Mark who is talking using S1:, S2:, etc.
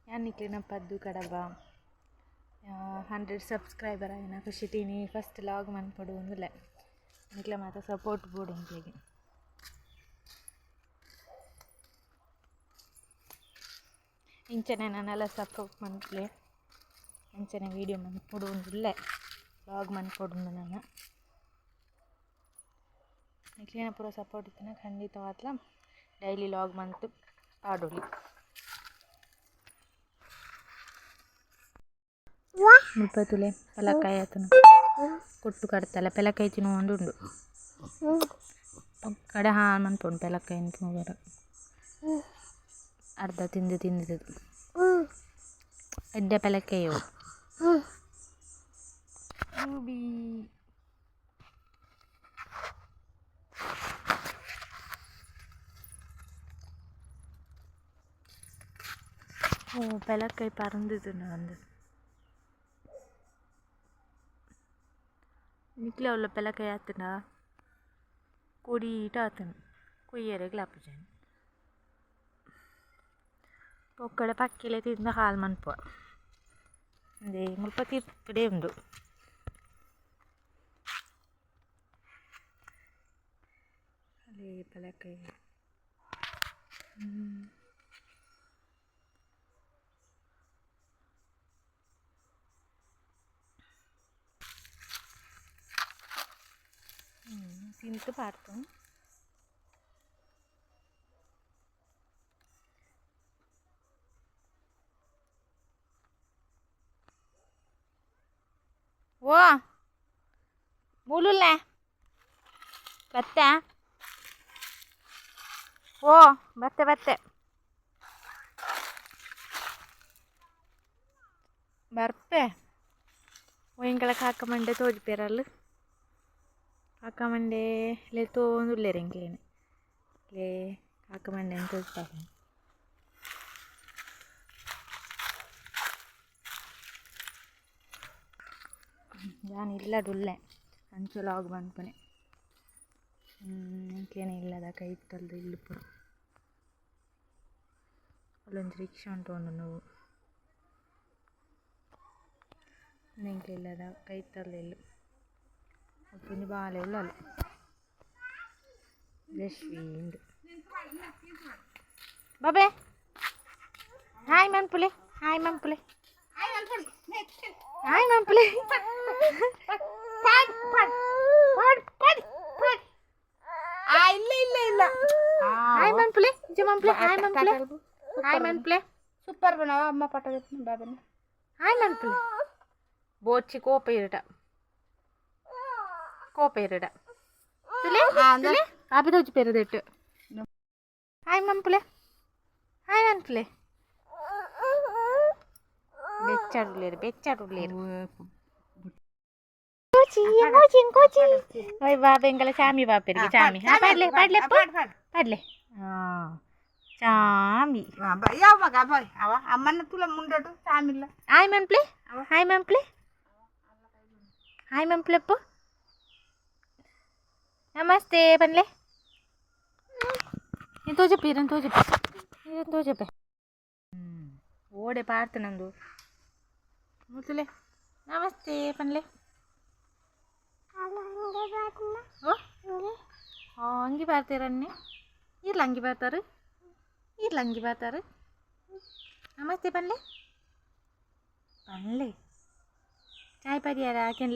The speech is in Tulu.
S1: ಯಾನ್ ನಿಕ್ಲೆನ ಪದ್ದು ಕಡಬ 100 ಸಬ್ಸ್ಕ್ರೈಬರ್ ಆಯಿನ ಖುಷಿ ಇನಿ ಫಸ್ಟ್ ಲಾಗ್ ಮನ್ಪೊಡು ಉಂದುಲ್ಲೆ. ನಿಕ್ಲೆ ಮಾತ ಸಪೋರ್ಟ್ ಬೋಡು ಎಂಕ್ಲೆಗ್. ಇಂಚನೆ ನನಲ ಸಪೋರ್ಟ್ ಮನ್ಪುಲೆ. ಅಂಚನೆ ವೀಡಿಯೋ ಮನ್ಪೊಡು ಉಂದುಲ್ಲೆ, ಲಾಗ್ ಮನ್ಪೊಡು ನನ. ನಿಕ್ಲೆನ ಪೂರ ಸಪೋರ್ಟ್ ಇತ್ತಿನ ಖಂಡಿತವಾದ್ಲ ಡೈಲಿ ಲಾಗ್ ಮಂತ್ ಪಾಡೊಲಿ. ಮುಲ್ಪ ತೂಲೆ ಪೆಲಕಾಯಿ ಆತುಂಡು, ಕೊಟ್ಟು ಕಡ್ತಲೆ ಪೆಲಕಾಯಿ ತಿನ್ನೊಂದುಂಡು. ಕಡೆ ಹಾಳು ಮನ್ಪುಂಡು ಪೆಲಕಾಯಿ ತೂವರೆ. ಅರ್ಧ ತಿಂದು ತಿಂದು ಎಡ್ಡೆ ಪೆಲಕಾಯಿ ಅವು. ರೂಬಿ ಓ ಪೆಲಕಾಯಿ ಪರಂದಿತ್ತುಂಡು ಅಂದ್. ನಿಕ್ಲೆ ಅವ್ಲ ಪೆಲಕಾಯಿ ಆತುಂಡ ಕೊಡೀಟ ಆತುಂಡು, ಕೊಯ್ಯೆರೆಗ್ಲ ಆಪುಜಿ. ಪೊಕ್ಕಡೆ ಪಕ್ಕಿಲೆ ತಿಂದು ಹಾಲು ಮನ್ಪುವ. ಉಂದೇ ಮುಲ್ಪ ತಿರ್ತುಡೇ ಉಂಡು. ಅಲೇ ಪೆಲಕಾಯಿ. ತಿಂತು ಪಾಡ್ತು. ಓ ಮೂಲುಲ್ಲೆ ಬತ್ತೆ. ಓ ಬತ್ತೆ ಬತ್ತೆ ಬರ್ಪೆ. ಒಯಿಂಕಲ ಕಾಕ ಮಂಡೆ ತೋಜಿಪೇರಲ್ಲು. ಕಾಕ ಮಂಡೆ ಲೇ ತೋಂದುಲ್ಲೆರ್ ಎಂಕ್ಲೆನ್. ಲೇ ಕಾಕ ಮಂಡೆನ್ ತೋಜಿಪಾಪ. ಯಾನ್ ಇಲ್ಲಡುಲ್ಲೆ ಅಂಚ ಲಾಗ್ ಮನ್ಪುನೆ. ಎಂಕ್ಲೆನ ಇಲ್ಲದ ಕೈತಲ್ದ ಇಲ್ಲ್ ಪೂರ. ಅಲ್ಲೊಂಜಿ ರಿಕ್ಷಾ ಉಂತೊಂದುಂಡು. ಉಂದು ಎಂಕ್ಲೆ ಇಲ್ಲದ ಕೈತಲ್ದ ಇಲ್ಲ್. ಅಲ್ಪೊಂಜಿ ಬಾಲೆ ಉಲ್ಲಲ್ ಯಶ್ವಿ ಇಂದು. ಬಾಬೆ ಹಾಯ್ ಮನ್ಪುಲೆ, ಹಾಯ್ ಮನ್ಪುಲೆ, ಹಾಯ್ ಮನ್ಪುಲೆ.
S2: ಇಲ್ಲ ಇಲ್ಲ ಇಲ್ಲ.
S1: ಹಾಯ್ ಮನ್ಪುಲೆ, ಇಂಚ ಮನ್ಪುಲೆ, ಹಾಯ್ ಮನ್ಪುಲೆ, ಹಾಯ್ ಮನ್ಪುಲೆ.
S2: ಸೂಪರ್ ಬಣವ ಅಮ್ಮ ಪಟ ಬಾಬೆನ.
S1: ಹಾಯ್ ಮನ್ಪುಲೆ. ಬೋಚಿ ಕೋಪ ಇರಟ, ಕೋಪ ಇರಟ. ತುಲೆ ತುಲೆ ಕಾಪಿ ತೋಜಿ ಪೇರದೆಟ್ಟು. Hi ಮನ್ಪುಲೆ, hi ಮನ್ಪುಲೆ. ಬೆಚ್ಚಾಡುಲ್ಲೇರು ಬೆಚ್ಚಾಡುಲ್ಲೇರು. ಕೋಚಿ ಕೋಚಿ ಕೋಚಿ. ಓಯ್ ಬಾಬೆ ಎಂಕಲ ಚಾಮಿ ಬಾಪೆರಿಗೆ ಚಾಮಿ. ಹಾ ಪಾಡ್ಲೆ ಪಾಡ್ಲೆ ಪಾಡ್ಲೆ. ಹಾಂ ಚಾಮಿ.
S2: ಯಾವ ಮಗ ಬಾಯ್ ಅವ ಅಮ್ಮನ ತುಲ ಮುಂಡೋಟು ಚಾಮಿಲ್ಲ.
S1: ಹಾಯ್ ಮನ್ಪ್ಲೆ, ಹಾಯ್ ಮನ್ಪ್ಲೆ, ಹಾಯ್ ಮನ್ಪ್ಲೆಪ್ಪು. ನಮಸ್ತೆ ಪನ್ಲೆ. ನೀನು ತೋಜಪ್ಪೆ, ಇದನ್ನು ತೋಜಪ್ಪೆ, ಇದನ್ನು ತೋಜಪ್ಪೆ. ಓಡೆ ಪಾಡ್ತು ನಂದು ಮುತ್ತುಲೆ. ನಮಸ್ತೆ ಪನ್ಲೆ. ಓ ಅಂಗಿ ಪಾಡ್ತೀರನ್ನಿ. ಇರ್ಲ ಅಂಗಿ ಪಾಡ್ತಾರೆ, ಇರ್ಲ ಅಂಗಿ ಪಾಡ್ತಾರೆ. ನಮಸ್ತೆ ಪನ್ಲೆ ಪನ್ಲೆ. ಚಾಯ್ ಪರಿಯಾರ ಕೆನ್ಲೆ.